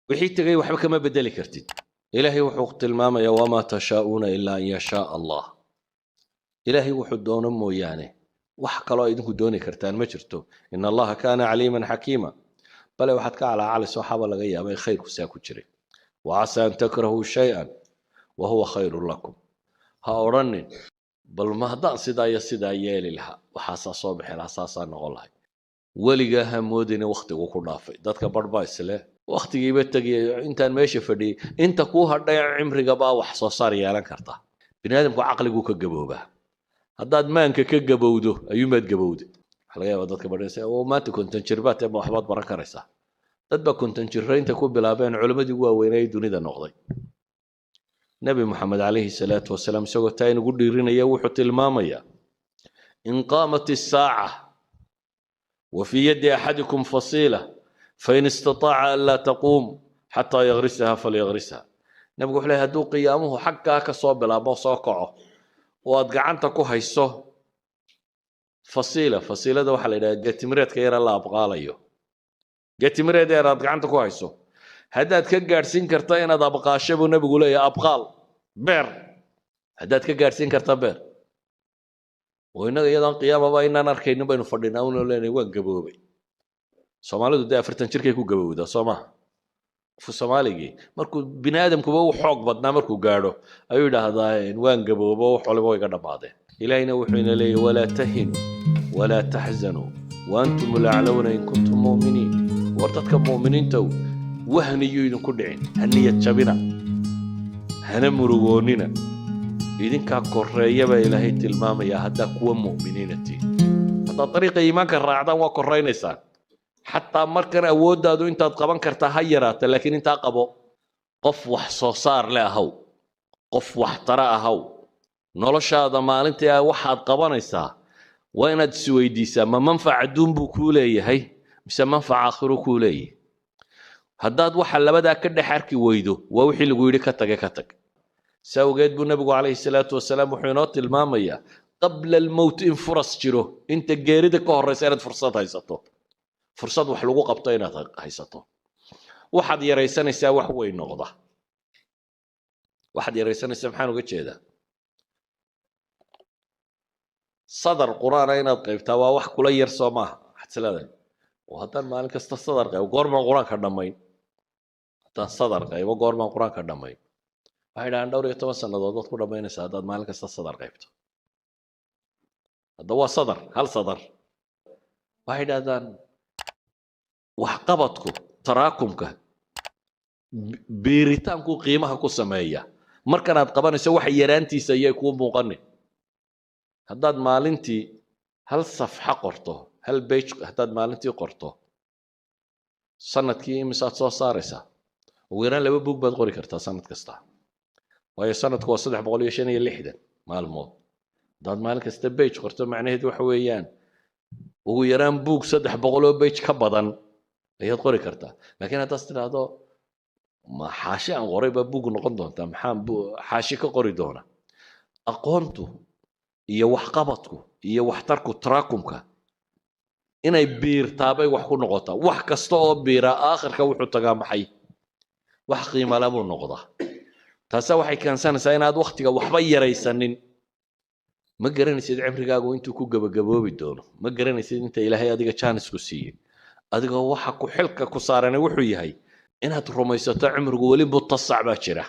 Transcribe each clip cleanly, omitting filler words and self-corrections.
Wixii tegay waxba kama bedeli kartid. Ilaahay wuxuu tilmaamayaa: "Wamaa tashaa'uuna ilaa an yashaa Allah." Ilaahay wuxuu doono mooyaane, wax kaloo idinku dooni kartaan ma jirto. "Ina Allaha kaana caliiman xakiima." Bale waxaad ka calaacalayso waxaaba laga yaaba in khayrku saa ku jiray. "Wacasaa an takrahuu shay-an wa huwa khayrun lakum." Ha odhanin: "Bal ma haddaan sidaa iyo sidaa yeeli lahaa, waxaasaa soo bixi lahaa, saasaa noqon lahay." Weligaa ha moodina wakhtigu ku dhaafay. Dadka barh baa isle wakhtigiiba tegaya intaan meesha fadhiyey. Inta kuu hadhay cimriga baa wax soo saar yeelan karta. Bini aadamku caqliguu ka gaboobaa. Haddaad maanka ka gabowdo ayuumaad gabowday. Waxaa laga yaabaa dadka badhanaysa oo maanta 50 jir baad tahay, ma waxbaad baran karaysaa? Dad baa 50 jirro inta ku bilaabeen culimmadii ugu waaweynay dunida noqday. Nebi Moxamed calayhi salaatu wasalaam, isagoo taa inugu dhiirinaya, wuxuu tilmaamayaa: "In qaamat isaaca wa fii yadi axadikum fasiila, fain istataaca an laa taquum xataa yagrisaha falyagrisha." Nebigu wuxuu leeyahy, hadduu qiyaamuhu xaggaa ka soo bilaabo, soo kaco, oo aad gacanta ku hayso fasiila, fasiilada waxaa la yidhaha geetimireedka yara la abqaalayo, geetimireed yar aad gacanta ku hayso, haddaad ka gaadhsiin karta inaad abqaasho, buu nebigu leeyahay, abqaal beer. Haddaad ka gaadhsiin karta beer. Oo innaga iyadoon qiyaamaba inaan arkaynin baynu fadhinaa unoo leenahay waan gaboobay. Soomaalidu dee 40 jirkay ku gabowdaa, soo maha? Qofku Soomaaligii markuu bini aadamkuba u xoog badnaa markuu gaadho ayuu yidhaahdaa waan gaboobo, wax waliba way ga dhammaadeen. Ilaahina wuxuu ina leeyahy: "Walaa tahinuu walaa taxzanuu wa antum alaclawna in kuntum mu'miniin." War dadka mu'miniintow, wahniyuu idinku dhicin, ha niyad jabina, hana murugoonnina, idinkaa korreeya baa Ilaahay tilmaamayaa haddaa kuwa mu'miniina tihin. Haddaad dariiqa iimaanka raacdaan, waa korraynaysaan. Xataa markan awooddaadu intaad qaban kartaa ha yaraata, laakiin intaa qabo. Qof wax soo saar le ahaw, qof wax tara ahaw. Noloshaada maalintii waxaad qabanaysaa waa inaad isweydiisaa: ma manfac adduun buu kuu leeyahay mise manfac aakhiro kuu leeyahay? Haddaad waxa labadaa ka dhex arki weydo, waa wixii lagu yidhi ka tage, ka tag. Si awgeed buu Nebigu calayhi salaatu wasalaam wuxuu inoo tilmaamayaa qabla almowt in furas jiro, inta geerida ka horreysa inaad fursad haysato, fursad wax lagu qabto inaad haysato. Waxaad yaraysanaysaa wax weyn noqda. Waxaad yaraysanaysaa maxaan uga jeedaa? Sadar Qur-aana inaad qaybtaa waa wax kula yar, soo maaha? Waxaad is leedahay: oo haddaan maalin kasta sadar qaybo, goormaan Qur-aanka dhammayn? Haddaan sadar qaybo, goormaan Qur-aanka dhammayn? Waxay dhahaan dhowr iyo toban sannadood baad ku dhammaynaysaa haddaad maalin kasta sadar qaybto. Hadda waa sadar, hal sadar. Waxay dhahdaan waxqabadku taraakumka, biiritaanku qiimaha ku sameeya. Markanaad qabanayso wax yaraantiisa ayay kuu muuqanin. Haddaad maalintii hal safxa qorto, hal page haddaad maalintii qorto, sanadkii imisaad soo saaraysaa? Ugu yaraan laba buug baad qori kartaa sanad kasta, waayo sanadku waa 365 maalmood. Haddaad maalin kasta page qorto, macnaheedu waxa weeyaan ugu yaraan buug 300 oo page ka badan ayaad qori kartaa. Laakiin haddaad tidhaahdo: "Ma xaashi aan qoray baa buug noqon doontaa? Maxaan xaashi ka qori doona?" Aqoontu iyo waxqabadku iyo waxtarku taraakumka inay biirtaabay wax ku noqotaa. Wax kasta oo biiraa aakhirka wuxuu tagaa maxay? Wax qiimala buu noqdaa. Taase waxay keensanaysaa inaad waktiga waxba yaraysanin. Ma garanaysid cimrigaagu intuu ku gabagaboobi doono, ma garanaysid inta Ilaahay adiga jaanisku siiyey. Adigoo waxa ku xilka ku saarani wuxuu yahay inaad rumaysato cimrigu weli mutasac baa jira.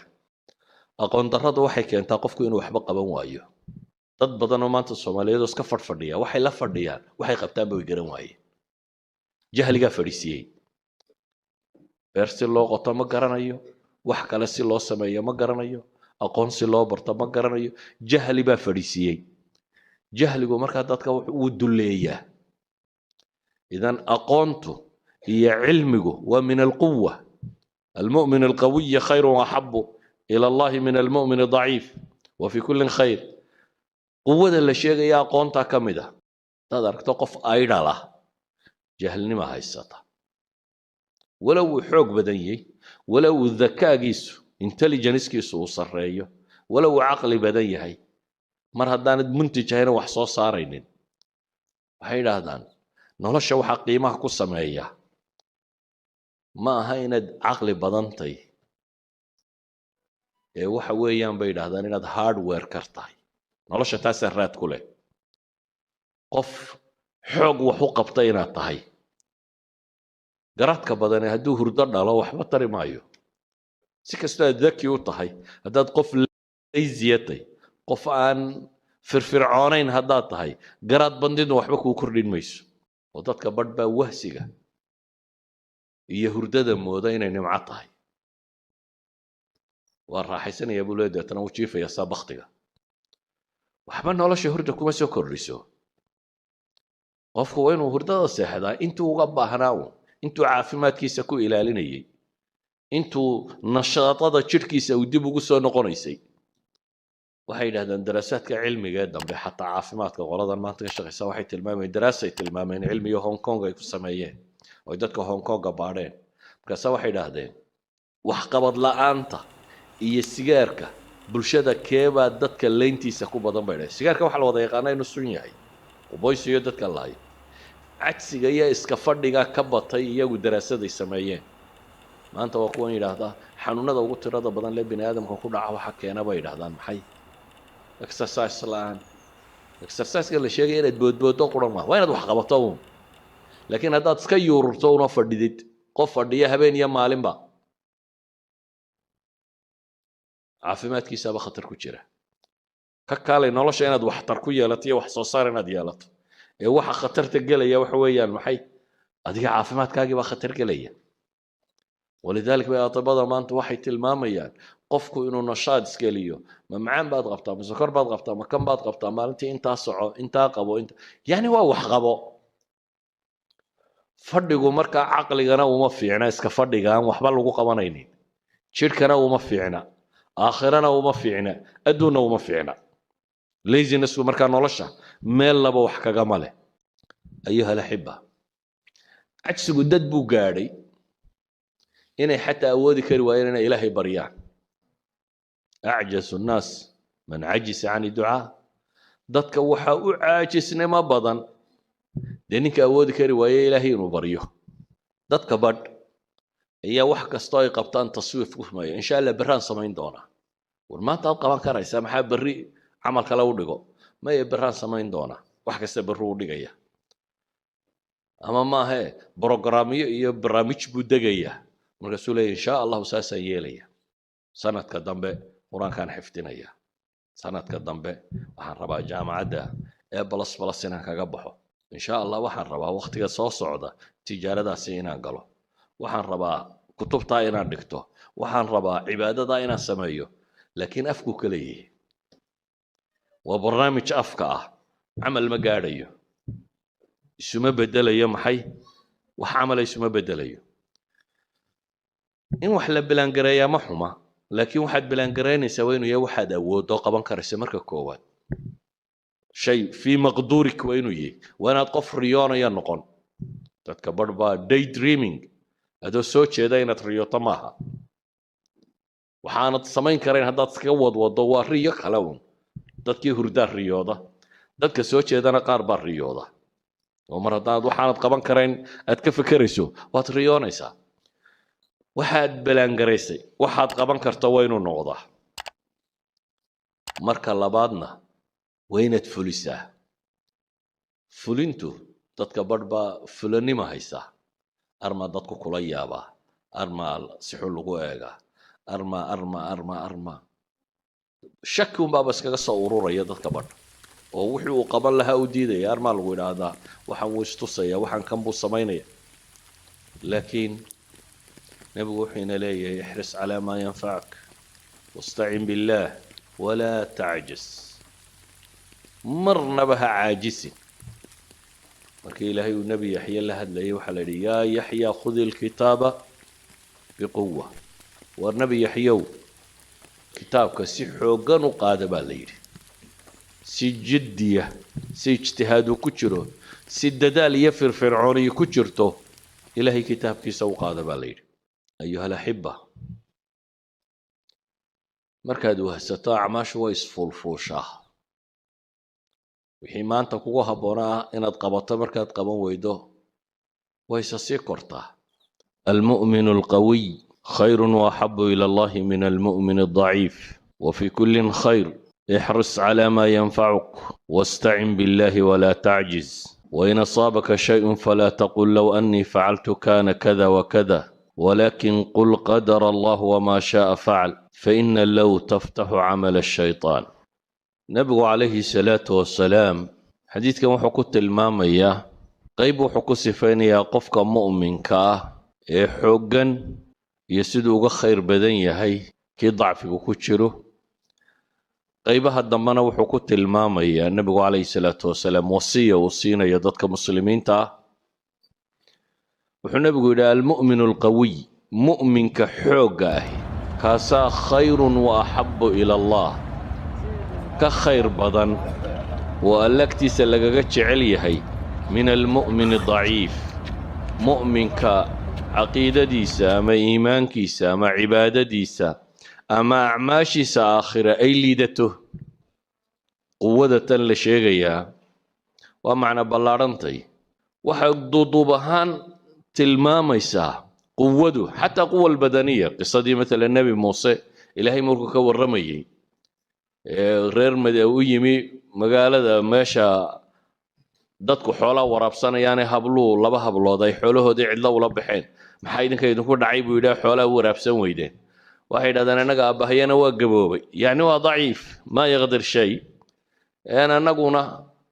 Aqoon darradu waxay keentaa qofku inuu waxba qaban waayo. Dad badan oo maanta Soomaaliyeed oo iska fadhfadhiya, waxay la fadhiyaan, waxay qabtaanba way garan waayeen. Jahligaa fadhiisiiyey. Beer si loo qoto ma garanayo, wax kale si loo sameeyo ma garanayo, aqoon si loo barto ma garanayo. Jahli baa fadhiisiiyey. Jahligu markaa dadka wuu dulleeyaa. Idan aqoontu iyo cilmigu waa min alquwa. "Almu'min alqawiyi khayru axabu ila Allahi min almu'min daciif wa fi kullin khayr." Quwada la sheegaya aqoontaa ka mid ah. Haddaad aragto qof idle ah, jahlnima haysata. Walow uu xoog badan yahay, walow uu dakaagiisu, intelligencekiisu uu sarreeyo, walow uu caqli badan yahay, mar haddaanad muntij ahayna, wax soo saaraynin. Waxay idhaahdaan nolosha waxaa qiimaha ku sameeya Ma aha inaad caqli badantay ee waxa weeyaan, bay yidhahdaan, inaad hard worker tahay. Nolosha taasaa raad ku leh, qof xoog wax u qabta inaad tahay. Garaadka badane hadduu hurdo dhalo, waxba tari maayo. Si kastoo aad daki u tahay, haddaad qof lazy atay, qof aan firfircoonayn haddaad tahay, garaad bandidnu waxba kuu kordhin mayso. Oo dadka badh baa wahsiga iyo hurdada mooda inay nimco tahay. Waa raaxaysanaya buu leeya, deetana wuu jiifaya saa baktiga. Waxba nolosha hurda kuma soo kordhiso. Qofku waa inuu hurdada seexdaa intuu uga baahnaa uun, intuu caafimaadkiisa ku ilaalinayay, intuu nashaadada jidhkiisa uu dib ugu soo noqonaysay. Waxay yidhahdaan daraasaadka cilmiga ee dambe, xataa caafimaadka qoladan maanta ka shaqeysa, waxay tilmaamayeen, daraasay tilmaameen cilmiga Hong Kong ay ku sameeyeen oo ay dadka Hong Konga baadheen. Markaasa waxay idhaahdeen, waxqabad la'aanta iyo sigaarka bulshada keebaa dadka leyntiisa ku badan? Bay dhaheen sigaarka waxaa la wada yaqaana inuu sun yahay oo boysiyo dadka laayo. Cajsiga iyo iska fadhiga ka batay iyagu daraasaday sameeyeen. Maanta waa kuwan yidhaahdaa xanuunada ugu tirada badan lee bini aadamka ku dhaca waxa keena, bay yidhahdaan, maxay? Exercise la'aan. Exerciseka la sheegaya inaad boodbooddo quran maa, waa inaad wax qabato uun. Laakiin haddaad iska yuururto una fadhidid, qof fadhiya habeen iyo maalinba, caafimaadkiisaaba khatar ku jira. Ka kaalay nolosha inaad waxtar ku yeelato iyo wax soo saar inaad yeelato ee waxa khatarta gelaya waxa weeyaan maxay? Adiga caafimaadkaagii baa khatar gelaya. ولذلك bay atibada maanta waxay tilmaamayaan qofku inuu nashaad iskeliyo. Ma macaan baad qabtaa, ma sokor baad qabtaa, ma kan baad qabtaa, maalintii intaa soco, intaa qabo, inta yani waa wax qabo. Fadhigu markaa caqligana uma fiicna, iska fadhiga aan waxba lagu qabanaynin jidhkana uma fiicna, aakhirana uma fiicna, adduunna uma fiicna. Lazinessku markaa nolosha meel laba wax kagama leh. أيها الأحبة, cajsigu dad buu gaadhay inay xataa awoodi kari waayeen inay Ilaahay baryaan. أعجز الناس من عجز عن الدعاء. Dadka waxaa u caajisnimo badan dee ninka awoodi kari waaye Ilaahay inuu baryo. Dadka badh ayaa wax kastoo ay qabtaan taswiif ku sameeya: "Insha Allah berraan samayn doonaa." War maanta aad qaban karaysaa, maxaa berri camal kale u dhigo? Maya, berraan samayn doonaa. Wax kasta berri u dhigaya, ama maahe brogramyo iyo barnaamij buu degayaa. Markaasuu leeya, "Insha Allahu saasaan yeelaya, sanadka dambe Qur-aankaan xifdinaya, sanadka dambe waxaan rabaa jaamacadda ee plus plus inaan kaga baxo, insha Allah waxaan rabaa waktiga soo socda tijaaradaasi inaan galo, waxaan rabaa kutubtaa inaan dhigto, waxaan rabaa cibaadadaa inaan sameeyo." Laakiin afkuu ka leeyahay, waa barnaamij afka ah, camal ma gaadhayo, isuma bedelayo. Maxay wax camala isuma bedelayo. In wax la plan gareeyaa ma xuma, laakiin waxaad plan garaynaysaa waa inuu yahay waxaad awooddo qaban karaysa. Marka koowaad, shay في مقدورك waa inuu yahay. Waa inaad qof riyoonaya noqon. Dadka barh baa day dreaming, adoo soo jeeda inaad riyooto maaha. Waxaanad samayn karayn haddaad iskaga wadwado, waa riyo kale un. Dadkii hurdaa riyooda, dadka soo jeedana qaar baa riyooda. Oo mar haddaad waxaanad qaban karayn aad ka fekerayso, waad riyoonaysaa. Waxaad plan garaysay waxaad qaban karta waa inuu noqdaa. Marka labaadna waa inaad fulisaa. Fulintu, dadka barh baa fulanimo haysaa. Armaa dadku kula yaabaa, armaa si xun lagu eegaa, armaa armaa armaa armaa shaki unbaaba iskaga soo ururaya dadka badh, oo wixii uu qaban lahaa u diidaya. Armaa lagu idhaahdaa, waxaan wuu istusaya, waxaan kan buu samaynaya. Laakiin Nebigu wuxuu ina leeyahay: احرص على ما ينفعك واستعن بالله ولا تعجز. Marnaba ha caajisin. Markii Ilaahay uu Nebi Yaxye la hadlayay, waxaa la yidhi: "يا يحيى خذ الكتاب بقوة." War Nebi Yaxyow, kitaabka si xooggan u qaada, baa la yidhi. Si jiddiya, si ijtihaadu ku jiro, si dadaal iyo firfircooniyi ku jirto, Ilaahay kitaabkiisa u qaada, baa la yidhi. أيها الأحبة, markaad wahsato, acmaashu way isfuulfuushaa. Wixii maanta kugu habboonaa inaad qabato, markaad qaban weydo, wayse sii kortaa. المؤمن القوي خير وأحب إلى الله من المؤمن الضعيف، وفي كل خير. احرص على ما ينفعك واستعن بالله ولا تعجز، وإن أصابك شيء فلا تقل لو أني فعلت كان كذا وكذا، ولكن قل قدر الله وما شاء فعل، فإن لو تفتح عمل الشيطان. Nabigu calayhi salaatu wasalaam xadiidkan wuxuu ku tilmaamayaa, qayb wuxuu ku sifaynayaa qofka mu'minka ah ee xooggan iyo siduu uga khayr badan yahay kii dacfigu ku jiro. Qaybaha dambena wuxuu ku tilmaamayaa nebigu calayhi salaatu wasalaam wasiya uu siinayo dadka muslimiinta ah. Wuxuu nebigu yidhi: المؤمن القوي, mu'minka xoogga ahi, kaasaa خير وأحب إلى الله, ka khayr badan oo Alle agtiisa lagaga jecel yahay, من المؤمن الضعيف, mu'minka caqiidadiisa ama iimaankiisa ama cibaadadiisa ama acmaashiisa aakhira ay liidato. Quwada tan la sheegayaa waa macna ballaadhantay. Waxay duuduub ahaan tilmaamaysaa quwadu xataa quwa albadaniya. Qisadii matala Nebi Muuse Ilaahay markuu ka warramayey ee reer made u yimi magaalada, meesha dadku xoolaa waraabsanayaane, habluhu laba hablood ay xoolahoodii cidlo ula baxeen. "Maxaa idinka idinku dhacay?" buu yidhaah, "xoolaa u waraabsan weydeen?" Waxay yidhahdeen: "Annaga aabbahayana waa gaboobay," yacni waa daciif, ما يقدر شيء, een annaguna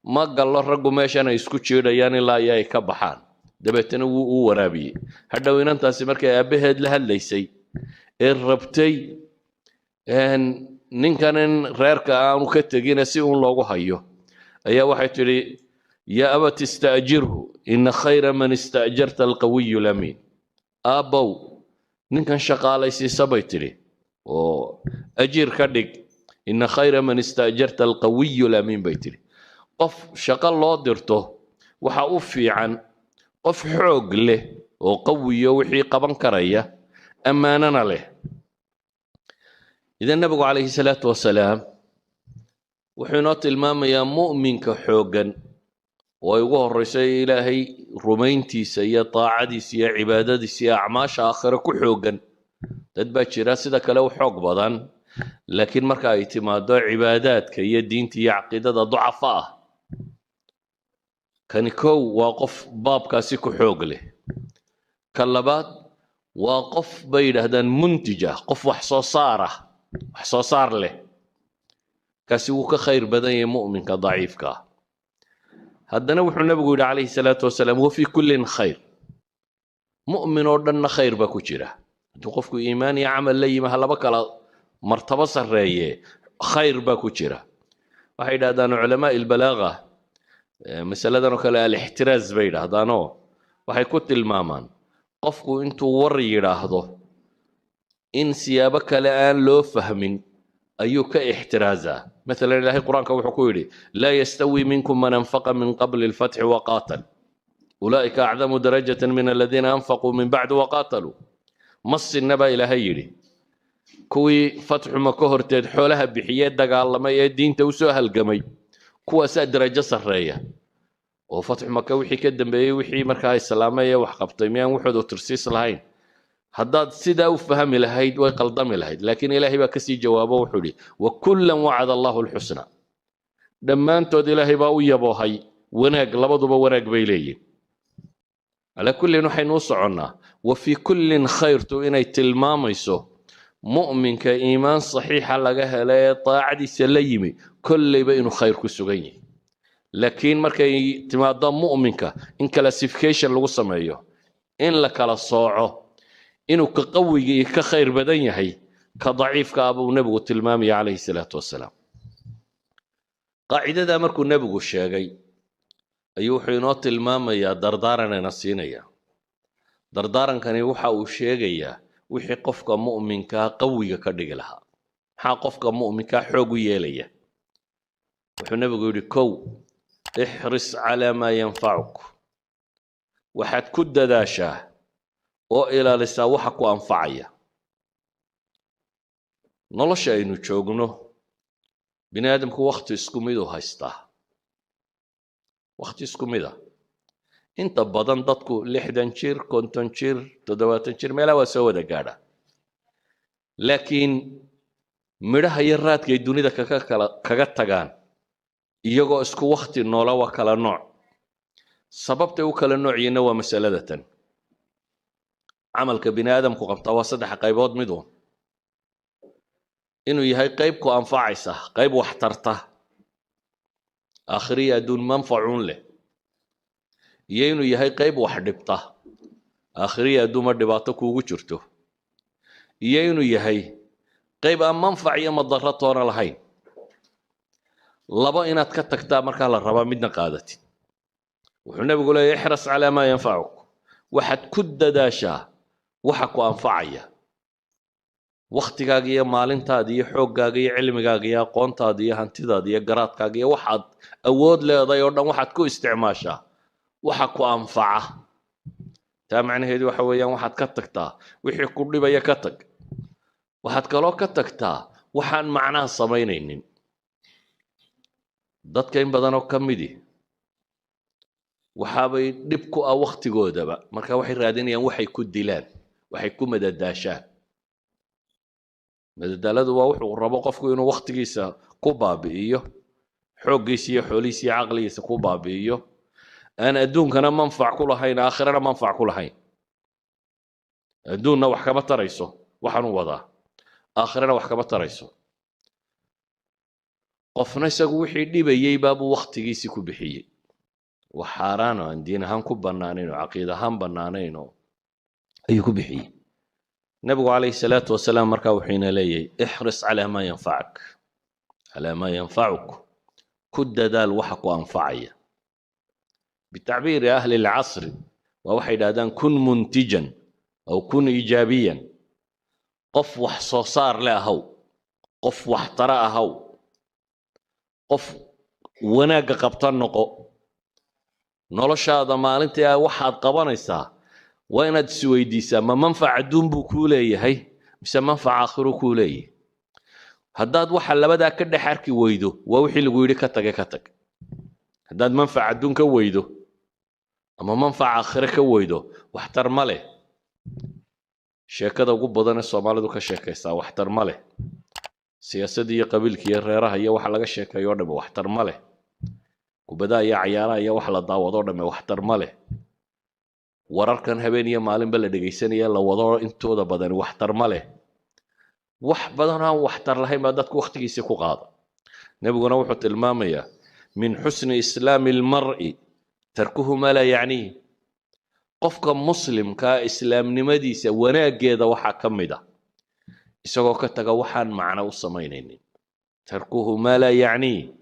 ma gallo raggu meeshan ay isku jiidhayaan ilaa iyo ay ka baxaan. Dabeetana wuu u waraabiyey. Hadhow inantaasi markay aabbaheed la hadlaysay ee rabtay ninkan in reerka aanu ka tegina si uun loogu hayo, ayaa waxay tidhi: "يا أبت استأجره، إن خير من استأجرت القوي الأمين." "Aabbow, ninkan shaqaalaysiisa," bay tidhi, "oo ajiir ka dhig. إن خير من استأجرت القوي الأمين," bay tidhi. Qof shaqo loo dirto waxa u fiican qof xoog leh oo qawiyo, wixii qaban karaya, ammaanana leh. Idan Nabigu calayhi salaatu wasalaam wuxuu inoo tilmaamayaa mu'minka xooggan oo ay ugu horreyso Ilaahay rumayntiisa iyo taacadiisa iyo cibaadadiisa iyo acmaasha aakhire ku xooggan. Dad baa jira sida kale u xoog badan, laakiin marka ay timaado cibaadaadka iyo diinta iyo caqiidada ducafa ah. Kani kow waa qof baabkaasi ku xoog leh. Ka labaad waa qof, bay yidhaahdaan, muntij ah, qof wax soo saar ah, wax soo saar leh. Kaasi wuu ka khayr badan yahay mu'minka daciifka ah. Haddana wuxuu Nabigu yidhi calayhi salaatu wasalaam: وفي كل خير. Mu'min oo dhanna khayr baa ku jira. Hadduu qofku iimaan iyo camal la yimi, ha laba kala martabo sarreeye, khayr baa ku jira. Waxay yidhahdaan culamaa ilbalaaga masaladan oo kale alixtiraaz bay yidhaahdaanoo waxay ku tilmaamaan qofku intuu war yidhaahdo in siyaabo kale aan loo fahmin ayuu ka ixtiraazaa. Maalan, Ilaahay Qur-aanka wuxuu ku yidhi: لا يستوي منكم من أنفق من قبل الفتح وقاتل أولئك أعظم درجة من الذين أنفقوا من بعد وقاتلوا. Ma sinna, baa Ilaahay yidhi, kuwii fatxu Maka horteed xoolaha bixiyee, dagaalamay ee diinta usoo halgamay. Kuwaasaa darajo sarreeya. Oo fatxu Maka wixii ka dambeeyey, wixii markaa islaamay ee wax qabtay, miyaan waxoodu tirsiis lahayn? Haddaad sidaa u fahmi lahayd, way qaldami lahayd. Laakiin Ilaahay baa kasii jawaabo, wuxuu yidhi: وكلا وعد الله الحسنى. Dhammaantood Ilaahay baa u yaboohay wanaag, labaduba wanaag bay leeyihin. Calaa kullin, waxaynu u soconnaa وفي كل خير tu inay tilmaamayso mu'minka iimaan saxiixa laga hela ee daacadiisa la yimi kolleyba inuu khayr ku sugan yahay. Laakiin markay timaado mu'minka in classification lagu sameeyo, in la kala sooco, inuu ka qawiga iyo ka khayr badan yahay ka daciifka ah, buu Nebigu tilmaamaya calayhi salaatu wasalaam. Qaacidadaa markuu Nebigu sheegay ayuu wuxuu inoo tilmaamayaa dardaaranayna siinaya. Dardaarankani waxa uu sheegayaa wixii qofka mu'minkaa qawiga ka dhigi lahaa. Maxaa qofka mu'minkaa xoog u yeelaya? Wuxuu Nebigu yidhi: kow, احرص على ما ينفعك. Waxaad ku dadaashaa oo ilaalisaa waxa ku anfacaya. Nolosha aynu joogno, bini aadamku wakhti isku miduu haystaa, wakhti isku mid a. Inta badan dadku 60 jir, 50 jir, 70 jir meelaha waa soo wada gaadha, laakiin midhaha iyo raadkay dunida kaga kala kaga tagaan iyagoo isku wakti noola waa kala nooc. Sababtay u kala nooc yihiinna waa masalada tan. Camalka bini aadamku qabtaa waa saddex qaybood mid uun: inuu yahay qayb ku anfacaysa, qayb wax tarta, aakhiriya adduun manfacuun leh, iyo inuu yahay qayb wax dhibta, aakhiriya adduunma dhibaato kuugu jirto, iyo inuu yahay qayb aan manfac iyo madaro toona lahayn. Labo inaad ka tagtaa markaa la rabaa, midna qaadatid. Wuxuu Nebigu leeyahy: "احرص على ما ينفعك." Waxaad ku dadaashaa waxa ku anfacaya, wakhtigaaga iyo maalintaada iyo xooggaaga iyo cilmigaaga iyo aqoontaada iyo hantidaada iyo garaadkaaga iyo waxaad awood leedahay oo dhan waxaad ku isticmaashaa waxa ku anfaca. Taa macnaheedu waxa weeyaan, waxaad ka tagtaa wixii ku dhibaya, ka tag. Waxaad kaloo ka tagtaa waxaan macnaha samaynaynin. Dadka in badan oo ka midi waxaabay dhib ku ah wakhtigoodaba. Marka waxay raadinayaan waxay ku dilaan, waxay ku madadaashaan. Madadaaladu waa wuxuu rabo qofku inuu wakhtigiisa ku baabi'iyo, xooggiisa iyo xoolihiisa iyo caqligiisa ku baabi'iyo, aan adduunkana manfac ku lahayn, aakhirana manfac ku lahayn. Adduunna wax kama tarayso waxaanu wadaa, aakhirana wax kama tarayso. Qofna isagu wixii dhibayey baabuu wakhtigiisii ku bixiyey, wax xaaraan oo aan diin ahaan ku bannaanayn oo caqiid ahaan bannaanayn oo ayuu ku bixiyey. Nabigu calayhi salaatu wasalaam markaa wuxuu ina leeyahay: احرص على ما ينفعك، على ما ينفعك. Ku dadaal waxa ku anfacaya. بتعبير أهل العصر waa waxay yidhahdaan كن منتجا أو كن إيجابيا. Qof wax soo saar le ahaw, qof wax tara ahaw, qof wanaagga qabta noqo. Noloshaada maalintii waxaad qabanaysaa waa inaad isweydiisaa: ma manfac adduun buu kuu leeyahay mise manfac aakhiruu kuu leeyahay? Haddaad waxa labadaa ka dhex arki weydo, waa wixii lagu yidhi ka tage, ka tag. Haddaad manfac adduun ka weydo ama manfac aakhire ka weydo, waxtar ma leh. Sheekada ugu badan ee Soomaalidu ka sheekaysaa waxtar ma leh. Siyaasadda iyo qabiilka iyo reeraha iyo waxa laga sheekeeyo o dhame waxtar ma leh. Kubadaha iyo cayaaraha iyo wax la daawado o dhame waxtar ma leh. Wararkan habeen iyo maalinba la dhegaysanaya la wado intooda badani waxtar ma leh. Wax badan aan waxtar lahayn baa dadku wakhtigiisii ku qaada. Nebiguna wuxuu tilmaamayaa: من حسن إسلام المرء تركه ما لا يعنيه. Qofka muslimkaa islaamnimadiisa wanaaggeeda waxaa ka mid ah isagoo ka taga waxaan macno u samaynaynin. تركه ما لا يعنيه,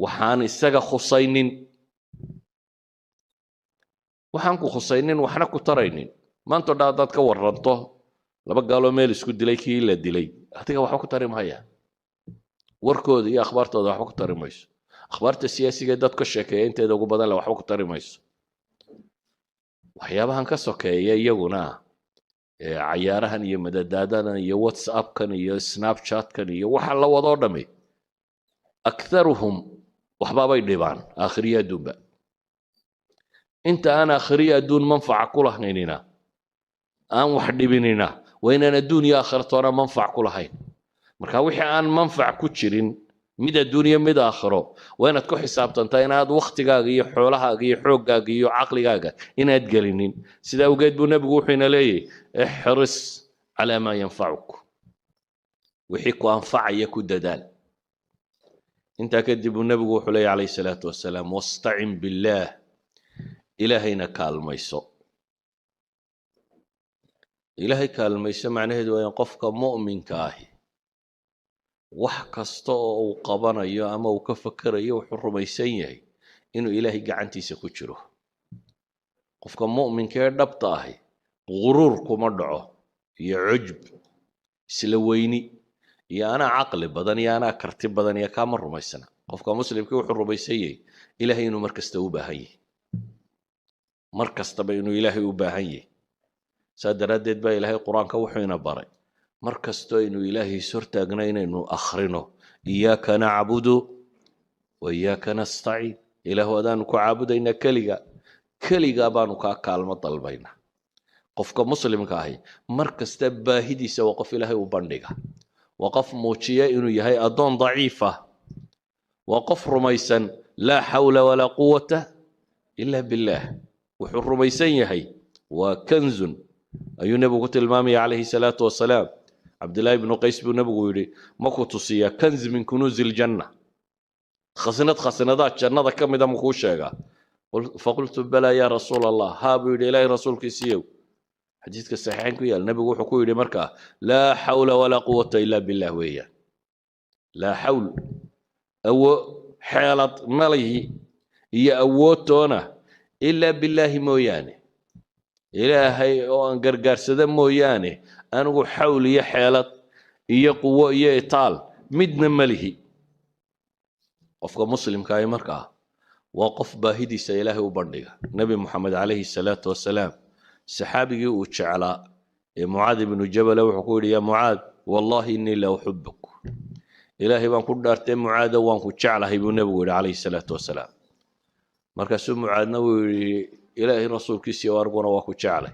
waxaan isaga khusaynin. Waxaan ku khusaynin, waxna ku taraynin. Maanta o dhan haddaad ka waranto laba gaaloo meel isku dilay, kii la dilay adiga waxba ku tari maya. Warkooda iyo akhbaartooda waxba ku tari mayso. Akhbaarta siyaasiga ee dad ka sheekeeya inteeda ugu badan le waxba ku tari mayso. Waxyaabahan ka sokeeya iyaguna, cayaarahan iyo madadaadadan iyo WhatsAppkan iyo Snapchatkan iyo waxa la wadoo dhami, أكثرهم waxbaabay dhibaan aakhiriya adduunba. Inta aan aakhiriya adduun manfaca ku lahaynina, aan wax dhibinina, waa inaan adduun iyo aakhira toona manfac ku lahayn. Marka wixii aan manfac ku jirin, mid adduun iyo mid aakhiro, waa inaad ku xisaabtantaa inaad wakhtigaaga iyo xoolahaaga iyo xooggaaga iyo caqligaaga inaad gelinin. Sidaa awgeed buu Nebigu wuxuu ina leeyahy: احرص على ما ينفعك. Wixii ku anfacaya ku dadaal. Intaa kadib buu Nebigu wuxuu leeyahy calayhi salaatu wasalaam: واستعن بالله. Ilaahayna kaalmayso. Ilaahay kaalmayso macnaheedu waa in qofka mu'minka ahi wax kasta oo uu qabanayo ama uu ka fakerayo wuxuu rumaysan yahay inuu Ilaahay gacantiisa ku jiro. Qofka mu'minka ee dhabta ahi guruur kuma dhaco iyo cujb, isla weyni iyo anaa caqli badan iyo anaa karti badan iyo kaama rumaysana. Qofka muslimkii wuxuu rumaysan yahay Ilaahay inuu mar kasta u baahan yahay, mar kastaba inuu Ilaahay u baahan yahay. Saa daraaddeed baa Ilaahay Qur-aanka wuxuu ina baray mar kastoo aynu Ilaahay is hortaagna inaynu akhrino: "إياك نعبد وإياك نستعين." Ilaahu adaanu ku caabudaynaa keliga. Keligaa baanu kaa kaalmo dalbaynaa. Qofka muslimka ahi mar kasta baahidiisa waa qof Ilaahay u bandhiga, waa qof muujiya inuu yahay addoon daciif ah, waa qof rumaysan laa xawla walaa quwata ila billaah. Wuxuu rumaysan yahay waa kanzun ayuu nebigu ku tilmaamaya calayhi salaatu wasalaam. Cabdillaahi ibnu Qays buu nebigu yidhi: "Ma ku tusiyaa kanz min kunuuzi iljanna? Khasnad khasnadaad jannada ka mida ma kuu sheegaa?" Faqultu: "Balaa yaa rasuul Allah." "Haa," buu yidhi, "Ilaahay rasuulkiisiiyow." Xadiiska saxiixayn ku yaal, nebigu wuxuu ku yidhi markaa: "Laa xawla walaa quwata ila billah." Weeyaan, laa xawl, awo xeelad malihi iyo awoodtoona, ilaa billaahi mooyaane. Ilaahay oo aan gargaarsada mooyaane, anigu xawl iyo xeelad iyo quwo iyo itaal midna malihi. Qofka muslimka ahi markaa waa qof baahidiisa Ilaahay u bandhiga. Nebi Moxamed calayhi salaatu wasalaam saxaabigii uu jeclaa ee Mucaad ibnu Jabale wuxuu ku yidhi: "Ya Mucaad, wallahi innii la uxibuk. Ilaahay baan ku dhaartay, Mucaado, waan ku jeclahay," buu nebigu yidhi calayhi salaatu wasalaam. Markaasuu Mucaadna wuu yidhi: "Ilaahay rasuulkiisiiyo, aniguna waa ku jeclay."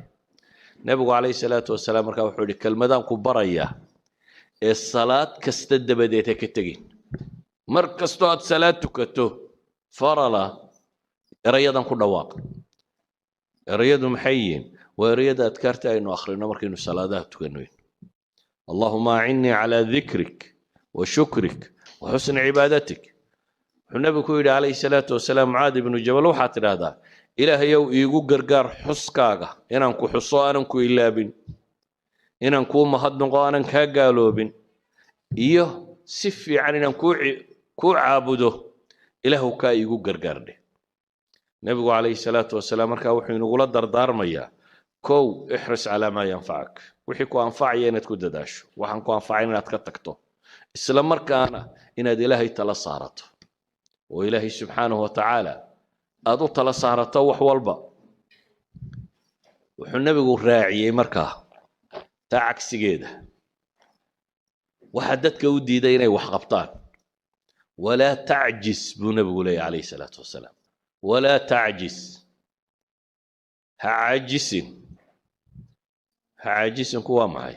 Nebigu calayhi salaatu wasalaam markaa wuxuu yidhi: "Kelmadaan ku barayaa ee salaad kasta dabadeed ha ka tegin. Mar kastoo aad salaad tukato farala, erayadan ku dhawaaq." Erayadu maxay yihiin? Waa erayada adkaarta aynu akhrino markaynu salaadaha tukanoyn: "Allahuma acinnii calaa dikrik wa shukrik wa xusni cibaadatik." Wuxuu nebigu ku yidhi calayhi salaatu wasalaam Mucaad ibnu Jabal: "Waxaad tidhaahdaa, Ilaahayow, iigu gargaar xuskaaga, inaan ku xuso aanan ku ilaabin, inaan kuu mahadnaqo aanan kaa gaaloobin, iyo si fiican inaan kuu caabudo. Ilaahu, kaa iigu gargaar dheh." Nebigu calayhi salaatu wasalaam markaa wuxuu inagula dardaarmayaa: kow, ixris calaa maa yanfacak, wixii ku anfacaya inaad ku dadaasho, waxaan ku anfacayn inaad ka tagto, isla markaana inaad Ilaahay tala saarato, oo Ilaahay subxaanahu wa tacaala aad u tala saarato wax walba. Wuxuu nebigu raaciyey markaa taa cagsigeeda, waxaa dadka u diiday inay wax qabtaan: "Walaa tacjis," buu nebigu leeyahy calayhi salaatu wasalaam. "Walaa tacjis," ha caajisin. Ha caajisinku waa maxay?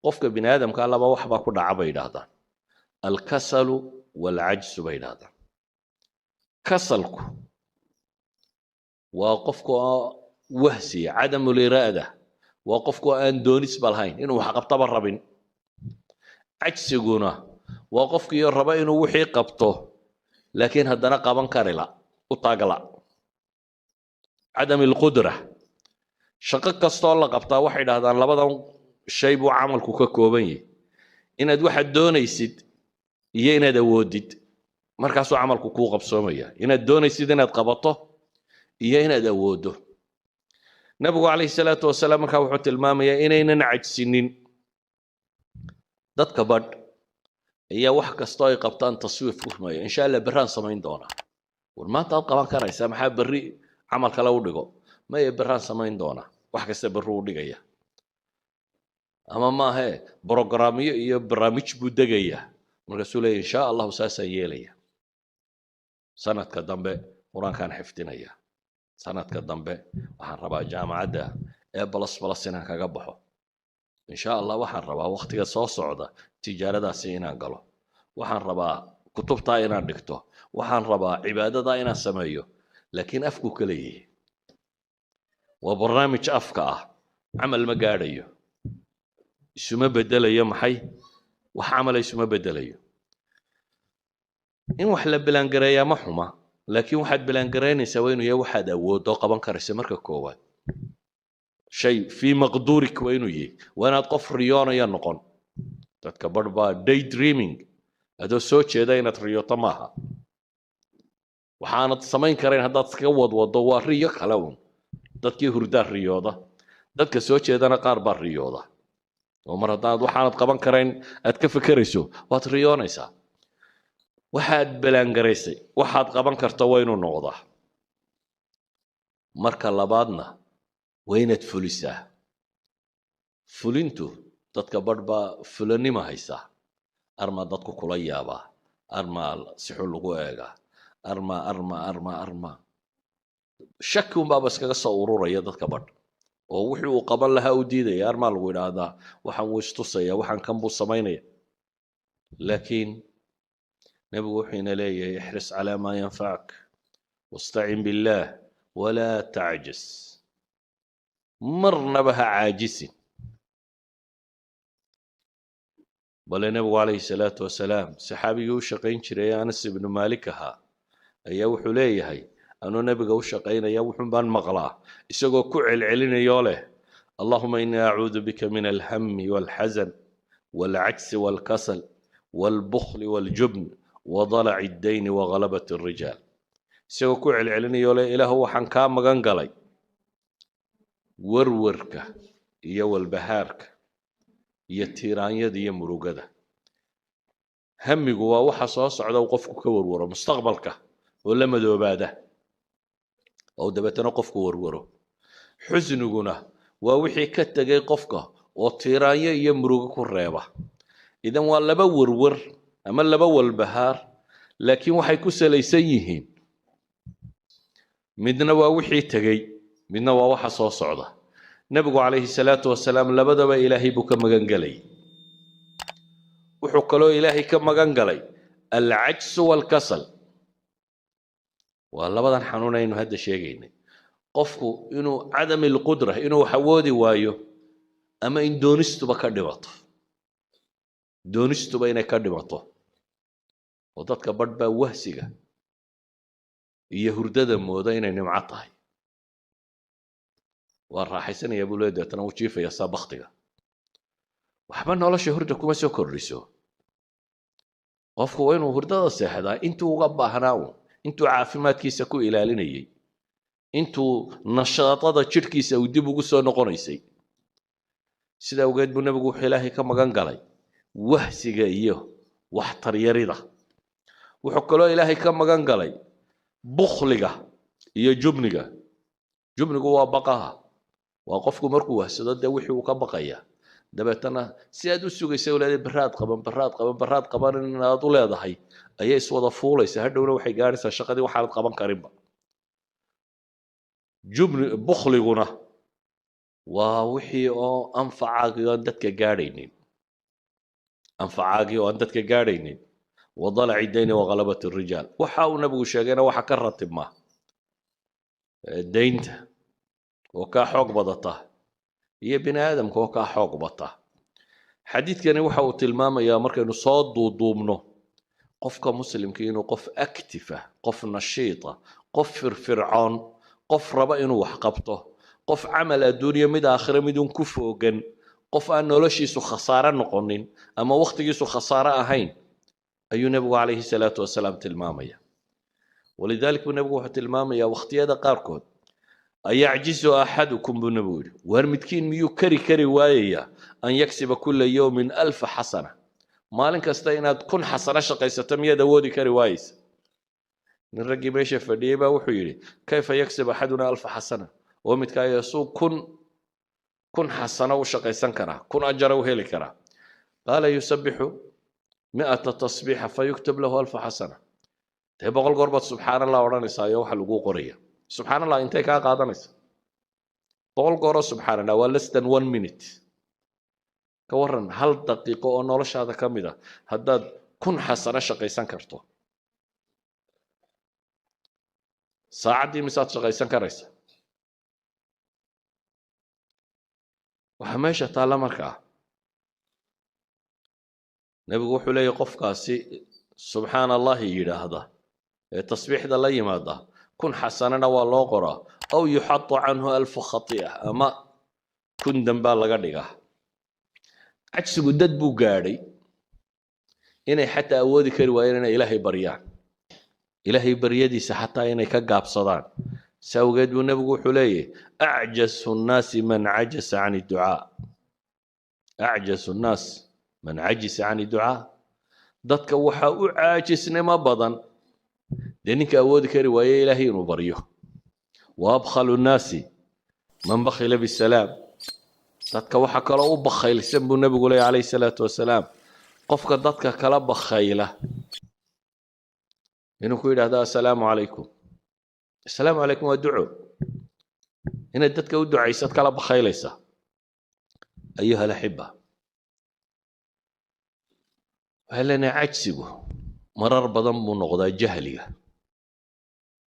Qofka bini aadamka laba wax baa ku dhaca bay yidhaahdaan: alkasalu waalcajsu bay yidhahdaan. Kasalku waa qofka oo wahsiya, cadamu liraada, waa qofku aan doonisba lahayn, inuu wax qabtaba rabin. Cajsiguna waa qofkii raba inuu wixii qabto, laakiin haddana qaban karila, u taagla, cadam alqudra. Shaqo kastoo la qabtaa, waxay dhahdaan, labadan shay buu camalku ka kooban yahay: inaad waxaad doonaysid iyo inaad awoodid. Markaasuu camalku kuu qabsoomaya, inaad doonaysid inaad qabato iyo inaad awooddo. Nabigu calayhi salaatu wasalaam markaa wuxuu tilmaamayaa inaynan cajsinin. Dadka badh ayaa wax kastoo ay qabtaan taswiif ku rumaya: "Insha Allah berraan samayn doonaa." War, maanta aad qaban karaysaa, maxaa berri camal kale u dhigo? "Maya, berraan samayn doonaa." Wax kasta berri u dhigaya, ama maahe brogramyo iyo barnaamij buu degayaa. Markaasuu leeya: "Insha Allahu saasaan yeelaya. Sanadka dambe Qur-aankaan xifdinaya. Sanadka dambe waxaan rabaa jaamacadda ee plus plus inaan kaga baxo. Insha Allah waxaan rabaa waktiga soo socda tijaaradaasi inaan galo. Waxaan rabaa kutubtaa inaan dhigto. Waxaan rabaa cibaadadaa inaan sameeyo." Laakiin afku ka leeyahay waa barnaamij afka ah, camal ma gaadhayo, isuma bedelayo. Maxay wax camala isuma bedelayo. In wax la bilaangareeyaa ma xuma, laakiin waxaad bilaangaraynaysaa waa inuu yahay waxaad awooddo, qaban karaysa. Marka koowaad, shay fii maqduurik waa inuu yahay. Waa inaad qof riyoonaya noqon. Dadka barh baa day dreaming, adoo soo jeeda inaad riyooto maaha. Waxaanad samayn karayn haddaad iskaga wadwado, waa riyo kale un. Dadkii hurdaa riyooda, dadka soo jeedana qaar baa riyooda. Oo mar haddaad waxaanad qaban karayn aad ka fekerayso, waad riyoonaysaa. Waxaad balaangaraysay waxaad qaban karto waa inuu noqdaa. Marka labaadna waa inaad fulisaa. Fulintu, dadka barh baa fulanima haysaa: armaa dadku kula yaabaa, armaa si xun lagu eegaa, armaa, armaa, armaa, armaa. Shaki unbaaba iskaga soo ururaya dadka badh oo wixii uu qaban lahaa u diidaya. Armaa lagu idhaahdaa waxaan wuu istusaya, waxaan kan buu samaynaya. Laakiin Nebigu wuxuu ina leeyahay: احرص على ما ينفعك واستعن بالله ولا تعجز. Marnaba ha caajisin. Bale Nebigu calayhi salaatu wasalaam, saxaabigii u shaqayn jiray, Anas ibnu Maalik ahaa, ayaa wuxuu leeyahay: anuu Nebiga u shaqaynaya wuxun baan maqlaa isagoo ku celcelinayoo leh: اللهم إني أعوذ بك من الهم والحزن والعجز والكسل والبخل والجبن وضلع الدين وغلبة الرجال. Isagoo ku celcelinayoo leh: Ilaahu, waxaan kaa magan galay warwarka iyo walbahaarka iyo tiiraanyada iyo murugada. Hamigu waa waxa soo socda uu qofku ka warwaro, mustaqbalka oo la madoobaada oo dabeetana qofku warwaro. Xusniguna waa wixii ka tegay qofka oo tiiraanyo iyo murugo ku reeba. Idan waa laba warwar ama laba walbahaar, laakiin waxay ku salaysan yihiin: midna waa wixii tegey, midna waa waxa soo socda. Nebigu calayhi salaatu wasalaam labadaba Ilaahay buu ka magan gelay. Wuxuu kaloo Ilaahay ka magan galay العجز والكسل. Waa labadan xanuun aynu hadda sheegaynay: qofku inuu عدم القدرة, inuu wax awoodi waayo, ama in doonistuba ka dhimato, doonistuba inay ka dhimato. Oo dadka badh baa wahsiga iyo hurdada mooda inay nimco tahay. Waa raaxaysanaya buu leeyahay, deetana wuu jiifaya saa baktiga. Waxba nolosha hurda kuma soo kordhiso. Qofku waa inuu hurdada seexdaa intuu uga baahnaa uun, intuu caafimaadkiisa ku ilaalinayay, intuu nashaadada jidhkiisa uu dib ugu soo noqonaysay. Sida awgeed buu Nebigu wuxuu Ilaahay ka magan galay wahsiga iyo waxtaryarida. Wuxuu kaloo Ilaahay ka magan galay bukhliga iyo jubniga. Jubnigu waa baqaha, waa qofku markuu wahsado dee wixii uu ka baqaya. Dabeetana si aad u sugaysa walaadee, baraad qaban, baraad qaban, baraad qaban inaad u leedahay ayay iswada fuulaysa. Hadhowna waxay gaadhaysaa shaqadii waxaanad qaban karinba. Jubni, bukhliguna waa wixii oo anfacaagii oo aan dadka gaadhaynin, anfacaagii oo aan dadka gaadhaynin. وضلع الدين وغلبة الرجال. Waxa uu Nabigu sheegayna waxa ka ratibma deynta oo kaa xoog badata iyo bini aadamka oo kaa xoog bata. Xadiidkani waxa uu tilmaamayaa, markaynu soo duuduubno, qofka muslimka inuu qof active ah, qof nashiita, qof firfircoon, qof raba inuu wax qabto, qof camal adduunyo mid aakhire midun ku foogan, qof aan noloshiisu khasaare noqonin ama wakhtigiisu khasaare ahayn ayuu Nebigu calayhi salaatu wasalaam tilmaamaya. ولذلك buu Nebigu wuxuu tilmaamayaa wakhtiyada qaarkood: أيعجز أحدكم, buu Nebigu yidhi, waar midkiin miyuu kari waayayaa أن يكسب كل يوم ألف حسنة? Maalin kasta inaad 1000 xasano shaqaysato miyaad awoodi kari waayeysa? Nin raggii meesha fadhiyey baa wuxuu yidhi: كيف يكسب أحدنا ألف حسنة? Oo midkaa suu 1000 xasano u shaqaysan karaa, 1000 ajara u heli karaa? قال: يسبح 100 تسبيحة فيكتب له 1000 حسنة. Dee 100 goor baad subxaan Allah odhanaysaa iyo waxa laguu qoraya. Subxaan Allah intay kaa qaadanaysa? 100 gooroo subxaan Allah waa less than one minute. Ka waran hal daqiiqo oo noloshaada ka mid a haddaad 1000 xasano shaqaysan karto? Saacaddii misaad shaqaysan karaysa? Waxaa meesha taalla markaa, Nebigu wuxuu leeyahy qofkaasi subxaan Allahi yidhaahda ee tasbiixda la yimaada, 1000 xasanana waa loo qoraa, أو يحط عنه ألف خطيئة, ama 1000 dambaa laga dhigaa. Cajsigu dad buu gaadhay inay xataa awoodi kari waayeen inay Ilaahay baryaan, Ilaahay baryadiisa xataa inay ka gaabsadaan. Si awgeed buu Nebigu wuxuu leeyahy: أعجز الناس من عجز عن الدعاء، أعجز الناس من عجز عن الدعاء. Dadka waxaa u caajisnimo badan dee ninka awoodi kari waaye Ilaahay inuu baryo. وأبخل الناس من بخل بالسلام. Dadka waxaa kaloo u bakhaylsan, buu Nebigu leeyahy calayhi salaatu wasalaam, qofka dadka kala bakhayla inuu ku yidhaahdo assalaamu calaykum. Assalaamu calaykum waa duco. Inaad dadka u ducaysad kala bakhaylaysaa. Ayuha alaxiba, waxaan leenahay cajsigu marar badan buu noqdaa jahliga,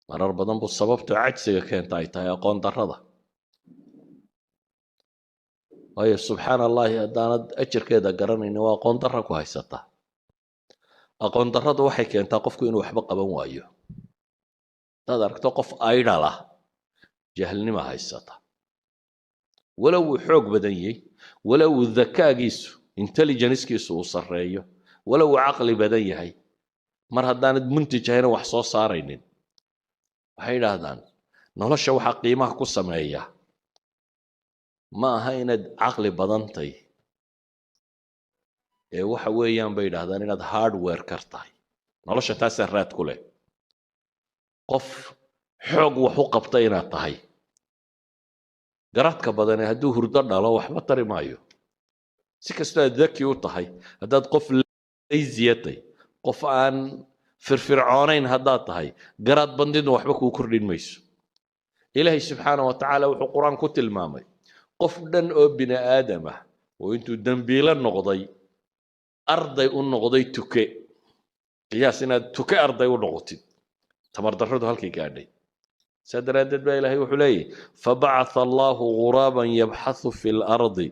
marar badan buu sababto cajsiga keenta ay tahay aqoon darrada. Waayo, subxaana Allahi, haddaanad ajarkeeda garanaynin, waa aqoon darra ku haysataa. Aqoon darradu waxay keentaa qofku inuu waxba qaban waayo. Haddaad aragto qof idle ah, jahlnima haysata, walow uu xoog badan yahay, walow uu dakaagiisu, intelligencekiisu uu sarreeyo, walow uu caqli badan yahay, mar haddaanad muntij ahayna, wax soo saaraynin. Waxay idhaahdaan nolosha waxaa qiimaha ku sameeya ma aha inaad caqli badantay ee waxa weeyaan, bay idhahdaan, inaad hard worker tahay. Nolosha taasaa raad ku leh, qof xoog wax u qabta inaad tahay. Garaadka badane hadduu hurdo dhalo, waxba tari maayo. Si kastoo aad daki u tahay, haddaad qof lazy atay, qof aan firfircoonayn haddaad tahay, garaad bandidna waxba kuu kordhin mayso. Ilaahay subxaana wa tacaala wuxuu Qur-aan ku tilmaamay qof dhan oo bini aadam ah oo intuu dembiilo noqday arday u noqday tuke. Qiyaas inaad tuke arday u noqotid, tamar darradu halkay gaadhay. Saa daraaddeed baa Ilaahay wuxuu leeyahy: "Fabacatha Allahu ghuraaban yabxathu fi lardi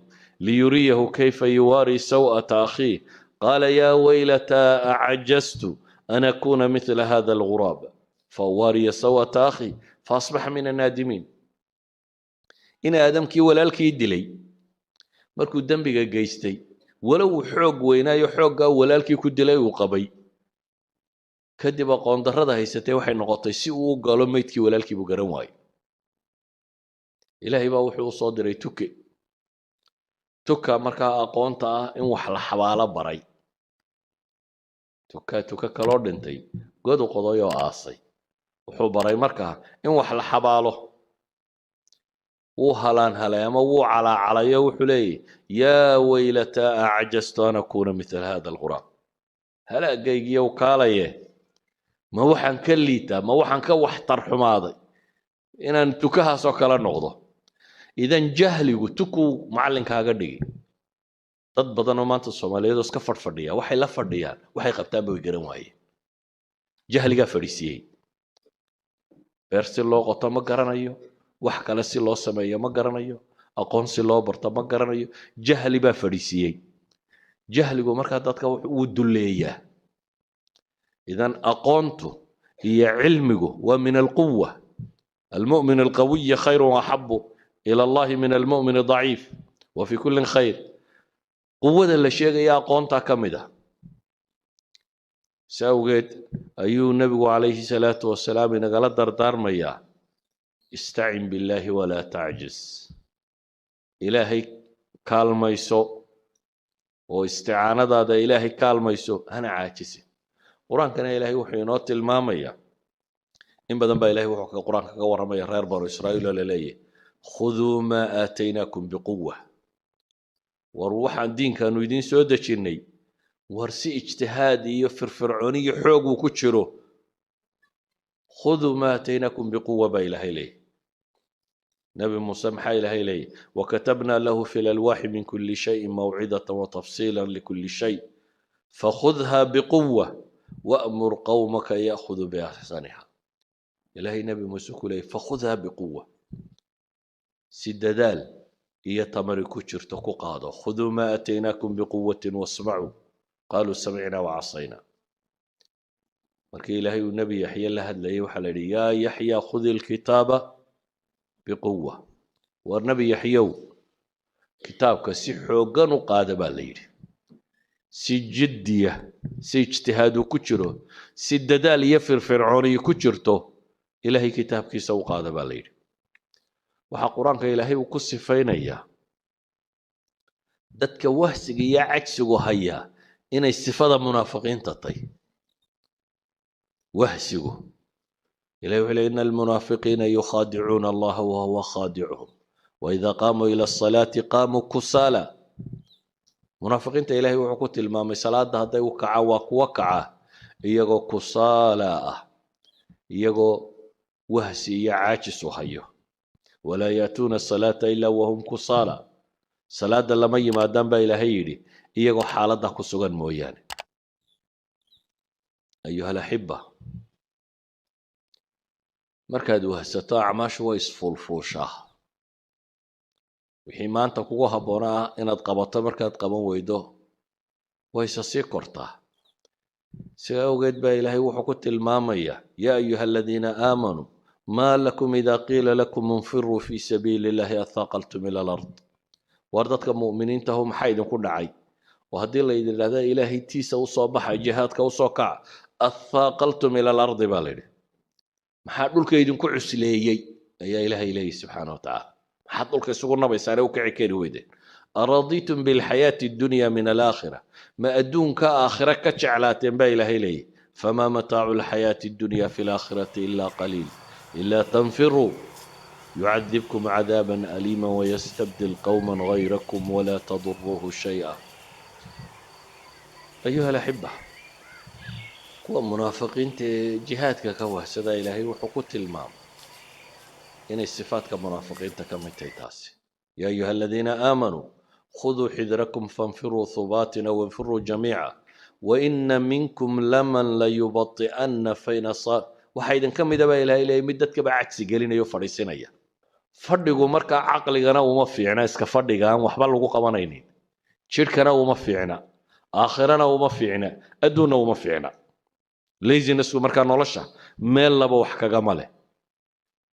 liyuriyahu kayfa yuwaari saw'ata akhiih. Qaala yaa waylataa acajaztu an akuna mithla hada alguraab fauwaariya saw'ata akhi faasbaxa min annaadimiin." In aadamkii walaalkii dilay markuu dembiga geystay, walow uu xoog weynaayo, xooggaa walaalkii ku dilay uu qabay, kadib aqoon darrada haysatay waxay noqotay si uu u galo meydkii walaalkii buu garan waayey. Ilaahay baa wuxuu u soo diray tuke. Tuka markaa aqoonta ah in wax la xabaalo baray. Tuka tuka kaloo dhintay godu qoday oo aasay wuxuu baray markaa in wax la xabaalo. Wuu halaan halay ama wuu calaacalayo. Wuxuu leeyahy: "Yaa waylataa acjaztu an akuuna mithla hada alguraab." Halaagaygiyow kaalaye, ma waxaan ka liitaa, ma waxaan ka waxtar xumaaday inaan tukahaasoo kale noqdo? Idan jahligu tukuu macallinkaaga dhigi. Dad badan oo maanta Soomaaliyeed oo iska fadhfadhiya, waxay la fadhiyaan, waxay qabtaanba way garan waayeen. Jahligaa fadhiisiiyey. Beer si loo qoto ma garanayo, wax kale si loo sameeyo ma garanayo, aqoon si loo barto ma garanayo. Jahli baa fadhiisiiyey. Jahligu markaa dadka wuu dulleeyaa. Idan aqoontu iyo cilmigu waa min alquwa. Almu'min alqawiyi khayru axabu ila Allahi min almu'min daciif wa fi kullin khayr. Quwada la sheegaya aqoontaa ka mid ah. Si awgeed ayuu Nebigu calayhi salaatu wasalaam inagala dardaarmayaa: "Istacin billaahi walaa tacjiz." Ilaahay kaalmayso oo isticaanadaada Ilaahay kaalmayso, hana caajisin. Qur-aankana Ilaahay wuxuu inoo tilmaamayaa in badan baa Ilahay wuxuu Qur-aanka kaga warramaya reer Banu Israa'iil oo laleeyahy: "Khuduu maa aataynaakum biquwa." War waxaan diinkaanu idiin soo dejinnay, war si ijtihaad iyo firfircooni iyo xoog uu ku jiro. "Khuduu maa aataynaakum biquwa" baa Ilaahay leeyahy. Nabi Muuse maxaa Ilaahay leeyahy? "Wakatabna lahu fi lalwaaxi min kuli shayin mawcidata watafsiila likuli shay, fakhudha biquwa wa'mur qawmaka ya'khuduu biaxsaniha." Ilaahay Nabi Muuse ku leeyay: "Fakhudha biquwa," si dadaal iyo tamari ku jirto ku qaado. "Khuduu maa aataynaakum biquwatin wasmacuu. Qaaluu samicna wacasayna." Markii Ilaahay uu Nebi Yaxye la hadlayay, waxaa la yidhi: "Yaa Yaxya, khudi alkitaaba biquwa." War Nebi Yaxyow, kitaabka si xooggan u qaada baa la yidhi. Si jiddiya, si ijtihaadu ku jiro, si dadaal iyo firfircooniyi ku jirto Ilaahay kitaabkiisa u qaada baa la yidhi. Waxaa Qur-aanka Ilaahay uu ku sifaynayaa dadka wahsiga iyo cajsigu hayaa inay sifada munaafiqiinta tay wahsigu. Ilahi wuxuu leey: "Ina almunaafiqiina yukhaadicuuna Allaha wahuwa khaadicuhum, waida qaamuu ila asalaati qaamuu kusaala." Munaafiqiinta Ilahay wuxuu ku tilmaamay salaada hadday u kacaan, waa kuwo kaca iyagoo kusaala ah, iyagoo Wahsi iyo caajis u hayo. Walaa yaatuuna asalaata ilaa wahum kusaala. Salaada lama yimaadaan baa Ilaahay yidhi, iyagoo xaaladda ku sugan mooyaane. Ayuha alaxiba, markaad wahsato, acmaashu way isfuulfuushaa. Wixii maanta kugu habboonaa inaad qabato, markaad qaban weydo, wayse sii kortaa. Sidaa awgeed baa Ilaahay wuxuu ku tilmaamayaa: yaa ayuha aladiina aamanuu, maa lakum idaa qiila lakum infiruu fii sabiili illahi athaaqaltum ila alard. War dadka mu'miniintahu, maxaa idinku dhacay oo haddii laydin idhahda Ilaahay tiisa usoo baxa, jihaadka usoo kaca, athaaqaltum ila alardi baa layidhi? Maxaa dhulka idinku cusleeyey ayaa Ilaahay leeyahy subxaana wa tacaala. Maxaad dhulka isugu nabaysaane u kici kari weydeen? Araditum bilxayaati addunya min alaakhira? Ma adduunka aakhira ka jeclaateen baa Ilaahay leeyahy. Famaa mataacu alxayaati addunya fi alaakhirati ilaa qaliil. Ilaa tanfiruu yucadibkum cadaaban aliima wayastabdil qowma gayrakum walaa taduruuhu shay'a. Ayuha alaxiba, kuwa munaafiqiinta ee jihaadka ka wahsada, Ilaahay wuxuu ku tilmaamay inay sifaadka munaafiqiinta ka mid tahay taasi. Yaa ayuha aladiina aamanuu khuduu xidrakum fanfiruu hubaatin aw infiruu jamiica waina minkum laman layubati'anna fain asaa. Waxaa idinka mida baa Ilahay leeyay mid dadkaba cajsi gelinaya o fadhiisinaya. Fadhigu markaa caqligana uma fiicna, iska fadhiga aan waxba lagu qabanaynin. Jidhkana uma fiicna, aakhirana uma fiicna, adduunna uma fiicna. Lazinessku markaa nolosha meel laba wax kagama leh.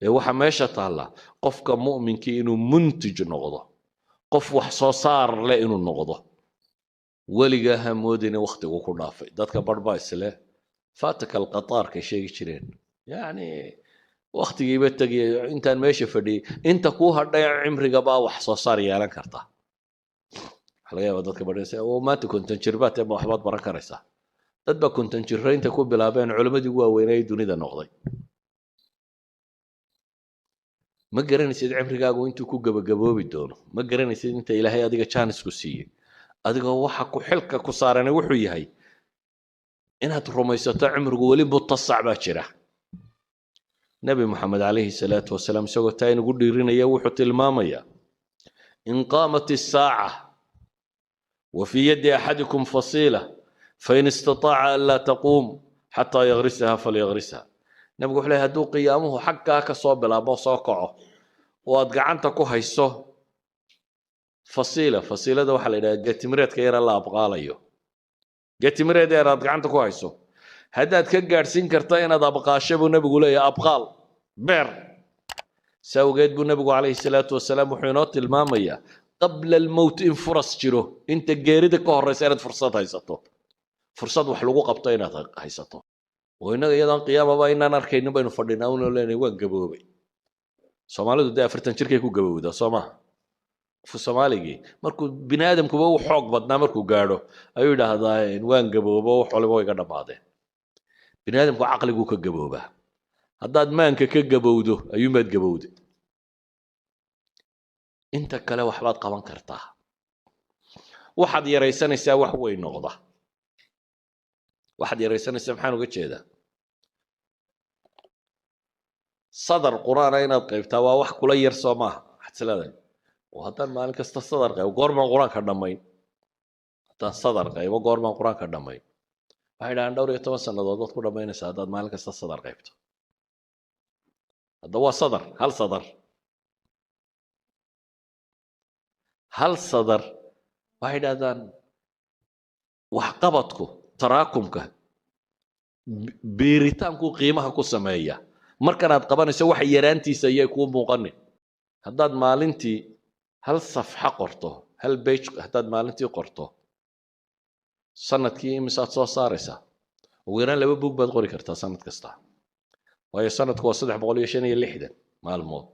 Ee waxa meesha taalla qofka mu'minkii inuu muntij noqdo, qof wax soo saar leh inuu noqdo. Weligaa ha moodina wakhtigu ku dhaafay. Dadka barh baa isle faataka alqataarkay sheegi jireen, yacni wakhtigiiba tegaya intaan meesha fadhiyey. Inta kuu hadhay cimriga baa wax soo saar yeelan karta. Waxaa laga yaabaa dadka badhanaysa oo maanta 50 jir baa tee, ma waxbaad baran karaysaa? Dad baa 50 jirro inta ku bilaabeen culammadii ugu waaweynay dunida noqday. Ma garanaysid cimrigaagu intuu ku gabagaboobi doono. Ma garanaysid inta Ilaahay adiga jaanisku siiyey. Adigoo waxa ku xilka ku saaranay wuxuu yahay inaad rumaysato cimrigu weli mutasac baa jira. Nebi Moxamed calayhi salaatu wasalaam, isagoo taa inugu dhiirinaya, wuxuu tilmaamayaa: in qaamat isaaca wa fii yadi axadikum fasiila, fain istataaca an laa taquum xataa yagrisaha falyagrisha. Nabigu wuxuu leeyahy, hadduu qiyaamuhu xaggaa ka soo bilaabo, soo kaco, oo aad gacanta ku hayso fasiila. Fasiilada waxaa la yidhaha geetimireedka yara la abqaalayo. Geetimireed yar aad gacanta ku hayso, haddaad ka gaadhsiin karta inaad abqaasho, buu Nebigu leeyahay, abqaal beer. Si awgeed buu Nebigu calayhi salaatu wasalaam wuxuu inoo tilmaamayaa qabla almowt in furas jiro, inta geerida ka horreysa inaad fursad haysato, fursad wax lagu qabto inaad haysato. Oo innaga iyadaan qiyaamaba inaan arkaynin baynu fadhinaa unoo leenahay waan gaboobay. Soomaalidu dee 40 jirkay ku gabowdaa, soo maha? Qofku Soomaaligii markuu bini aadamkuba u xoog badnaa markuu gaadho ayuu yidhaahdaa waan gaboobo, wax waliba way iga dhammaadeen. Bini aadamku caqliguu ka gaboobaa. Haddaad maanka ka gabowdo ayuunbaad gabowday. Inta kale waxbaad qaban kartaa. Waxaad yaraysanaysaa wax weyn noqda. Waxaad yaraysanaysaa maxaan uga jeedaa? Sadar Qur-aana inaad qaybtaa waa wax kula yar, soo maaha? Waxaad is leedahay oo haddaan maalin kasta sadar qaybo, goormaan Qur-aanka dhammayn? Haddaan sadar qaybo, goormaan Qur-aanka dhammayn? Waxay dhahaan dhowr iyo toban sannadood baad ku dhammaynaysaa haddaad maalin kasta sadar qaybto. Hadda waa sadar, hal sadar, hal sadar. Waxay dhahdaan waxqabadku taraakumka, biiritaanku qiimaha ku sameeya. Markanaad qabanayso waxa yaraantiisa ayay kuu muuqanin. Haddaad maalintii hal safxa qorto, hal page haddaad maalintii qorto, sanadkii imisaad soo saaraysaa? Ugu yaraan laba buug baad qori kartaa sanad kasta, waayo sanadku waa 365 maalmood.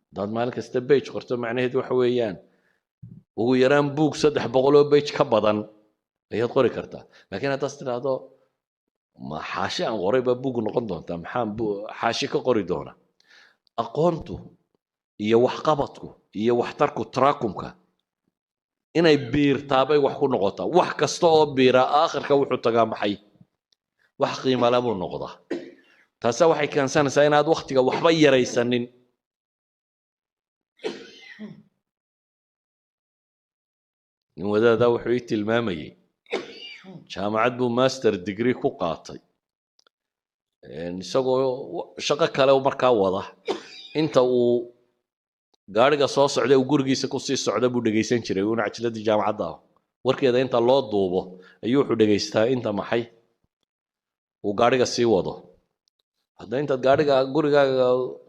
Haddaad maalin kasta page qorto, macnaheedu waxa weeyaan ugu yaraan buug 300 oo page ka badan ayaad qori kartaa. Laakiin haddaad tidhaahdo ma xaashi aan qoray baa buug noqon doontaa, maxaan xaashi ka qori doona? Aqoontu iyo waxqabadku iyo waxtarku taraakumka inay biirtaabay wax ku noqotaa. Wax kasta oo biiraa aakhirka wuxuu tagaa maxay? Wax qiimala buu noqdaa. Taasaa waxay keensanaysaa inaad wakhtiga waxba yaraysanin. Nin wadaadaa wuxuu ii tilmaamayey jaamacad buu master degree ku qaatay, isagoo shaqo kale markaa wada. Inta uu gaadhiga soo socda uu gurigiisa kusii socda buu dhegaysan jiray uuna cajiladii jaamacadda ah warkeeda inta loo duubo ayuu wuxuu dhegaystaa inta maxay uu gaadhiga sii wado. Hadda intaad gaadhiga gurigaaga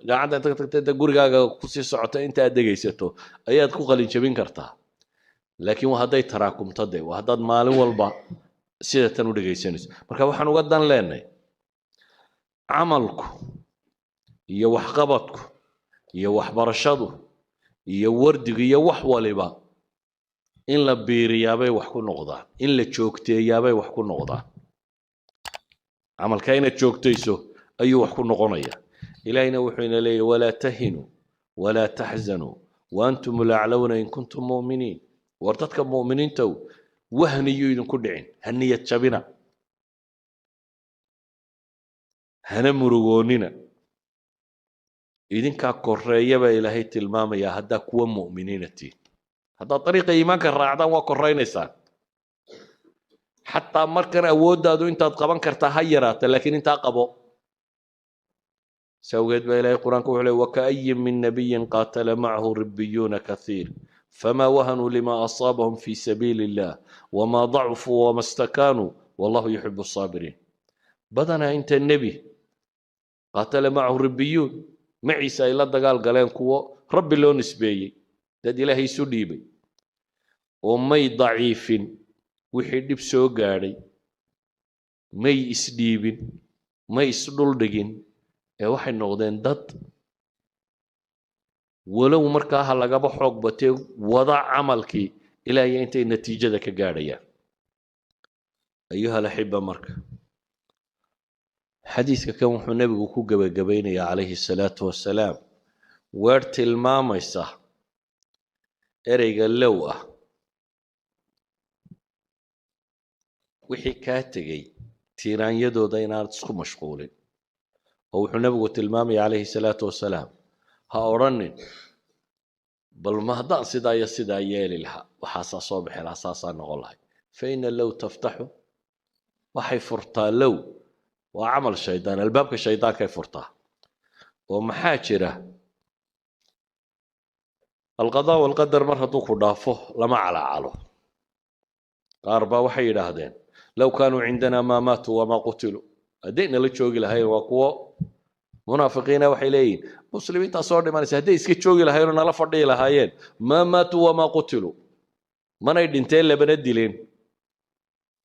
jaamacadda inta ka tagta inta gurigaaga kusii socota inta aad dhegaysato ayaad ku qalin jabin kartaa. Laakiin waa hadday taraakumto de, waa haddaad maalin walba sida tan u dhegaysanayso. Marka waxaan uga dan leenahay camalku iyo waxqabadku iyo waxbarashadu iyo wardigu iyo wax waliba in la biiriyaabay wax ku noqdaan, in la joogteeyaabay wax ku noqdaan. Camalka inaad joogtayso ayuu wax ku noqonaya. Ilaahina wuxuu ina leeyahy walaa tahinuu walaa taxzanuu wa antum laclawna in kuntum mu'miniin. War dadka mu'miniintow, wahniyuu idinku dhicin, ha niyad jabina, hana murugoonina, idinkaa korreeya baa Ilaahay tilmaamayaa haddaa kuwa mu'miniina tihin. Haddaad dariiqa iimaanka raacdaan waa korraynaysaan. Xataa markan awooddaadu intaad qaban kartaa ha yaraata, laakiin intaa qabo. Si awgeed baa Ilahay qur-aanka wuxuu leey wakaayin min nabiyin qaatala macahu ribbiyuuna kathiir fama wahanuu lima asaabahum fi sabiili illah wama dacufuu wama stakaanuu wallahu yuxibu asaabiriin. Badanaa inta nebi qaatala macahu ribbiyuun, maciisa ay la dagaal galeen kuwo rabbi loo nisbeeyey, dad Ilaahay isu dhiibay, oo may daciifin wixii dhib soo gaadhay, may isdhiibin, may isdhuldhigin, ee waxay noqdeen dad walow markaa ha lagaba xoog batee wada camalkii ilaa iyo intay natiijada ka gaadhayaan. Ayuha alaxiba, marka xadiiska kan wuxuu nebigu ku gebagabaynayaa calayhi salaatu wasalaam weer tilmaamaysa ereyga low ah wixii kaa tegey tiiraanyadooda inaanad isku mashquulin. Oo wuxuu nebigu tilmaamaya calayhi salaatu wasalaam ha odhanin bal ma haddaan sidaa iyo sidaa yeeli lahaa waxaasaa soo bixi lahaa, saasaa noqon lahay. Fa ina low taftaxu, waxay furtaa low waa camal shaydaan, albaabka shaydaankay furtaa. Oo maxaa jira alqadaa walqadar mar hadduu ku dhaafo lama calaacalo. Qaar baa waxay yidhaahdeen low kaanuu cindanaa maa maatuu wamaa qutiluu, hadday nala joogi lahayn. Waa kuwo munaafiqiina, waxay leeyihin muslimiintaa soo dhimanaysa, hadday iska joogi lahayen oo nala fadhiyi lahaayeen maa maatuu wamaa qutiluu, manay dhinteen labana dileen.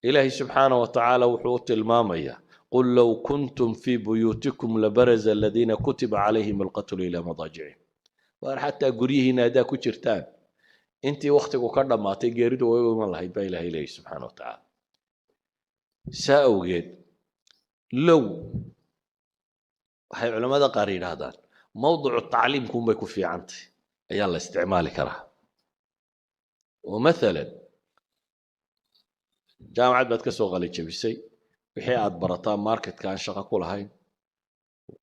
Ilaahay subxaana wa tacaala wuxuu u tilmaamayaa qul low kuntum fii buyuutikum labaraza aladiina kutiba calayhim alqatlu ilaa madaajicihim. Waar xataa guryihiina haddaa ku jirtaan intii wakhtigu ka dhammaatay geeridu way u iman lahayd baa Ilahay leeyahy subxaana wa tacaala. Saa awgeed low waxay culammada qaar yidhaahdaan mawducu tacliimkuunbay ku fiicantay ayaa la isticmaali karaa. Oo mathalan jaamacad baad ka soo qalijabisay, wixii aad barataa marketka aan shaqo ku lahayn,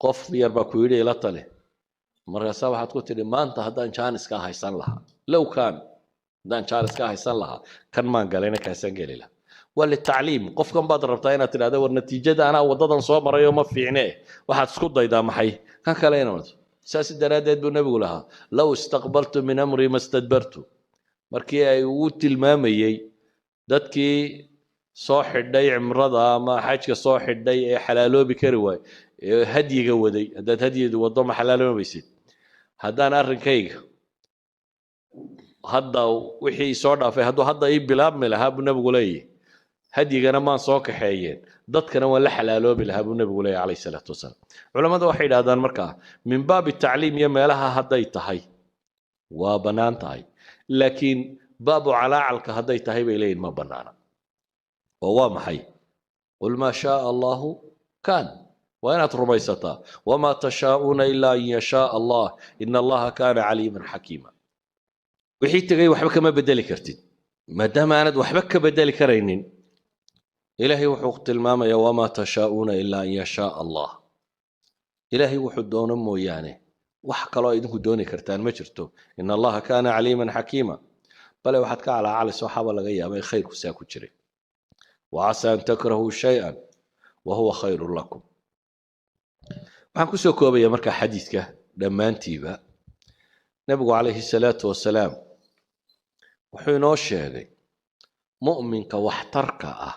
qof yar baa ku yidhi ila tale, markaasaa waxaad ku tidhi maanta haddaan jaaniskaa haysan lahaa, low kaan haddaan jaaniskaa haysan lahaa kan maan galayna kaasaan geli lahaa. Waa litacliim. Qofkan baad rabtaa inaad tidhahda war natiijada anaa waddadan soo marayo ma fiicne, waxaad isku daydaa maxay kan kale inaad. Saas daraaddeed buu nebigu lahaa low istaqbaltu min amrii ma stadbartu, markii ay uu tilmaamayey dadkii soo xidhay cimrada ama xajka soo xidhay ee xalaaloobi kari waay ee hadyiga waday. Haddaad hadyiga waddo ma xalaaloobaysid. Haddaan arrinkayga hadda wixii soo dhaafay hadduu hadda ii bilaabmi lahaa buu nebigu leeyahy, hadyigana maan soo kaxeeyeen, dadkana waan la xalaaloobi lahaa buu nebigu leeyahy calayhi salaatu wasalaam. Culammada waxay yidhahdaan markaa min baabi tacliim iyo meelaha hadday tahay waa bannaan tahay, laakiin baabu calaacalka hadday tahay bay leeyihin ma bannaana. Oo waa maxay? Qul maa shaaa allahu kaan, waa inaad rumaysataa wamaa tashaa'uuna ilaa an yashaaa allah ina allaha kaana caliiman xakiima. Wixii tegay waxba kama bedeli kartid, maadaama aanad waxba ka bedeli karaynin Ilaahay wuxuu tilmaamayaa wamaa tashaa'uuna ilaa an yashaaa allah. Ilaahay wuxuu doono mooyaane wax kaloo idinku dooni kartaan ma jirto. إن الله كان عليما حكيما. Bale waxaad ka calaacalaysa waxaaba laga yaaba in khayrku saa ku jiray. وعسى أن تكرهوا شيئا وهو خير لكم. Waxaan kusoo koobaya markaa xadiidka dhammaantiiba, Nebigu calayhi salaatu wasalaam wuxuu inoo sheegay mu'minka waxtarka ah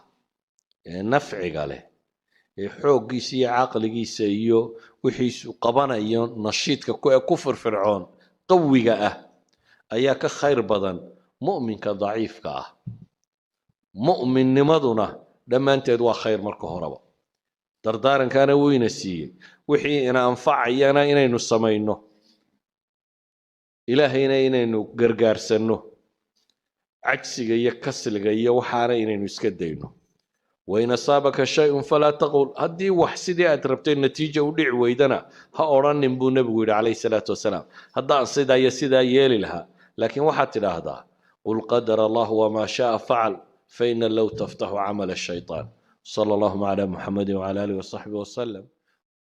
ee nafciga leh ee xooggiisa iyo caqligiisa iyo wixiisu qabanayo nashiidka ee ku firfircoon, qawiga ah, ayaa ka khayr badan mu'minka daciifka ah. Mu'minnimaduna dhammaanteed waa khayr. Marka horeba dardaarankaana wuyna siiyey, wixii ina anfacayana inaynu samayno, Ilaahayna inaynu gargaarsanno, cajsiga iyo kasliga iyo waxaana inaynu iska dayno. وإن أصابك شيء فلا تقل, haddii wax sidii aad rabtay natiija u dhici weydana, ha odhanin buu Nebigu yidhi calayhi salaatu wasalaam, haddaan sidaa iyo sidaa yeeli lahaa. Laakiin waxaad tidhaahdaa: قل قدر الله وما شاء فعل، فإن لو تفتح عمل الشيطان. صلى اللهم على محمد وعلى آله وصحبه وسلم.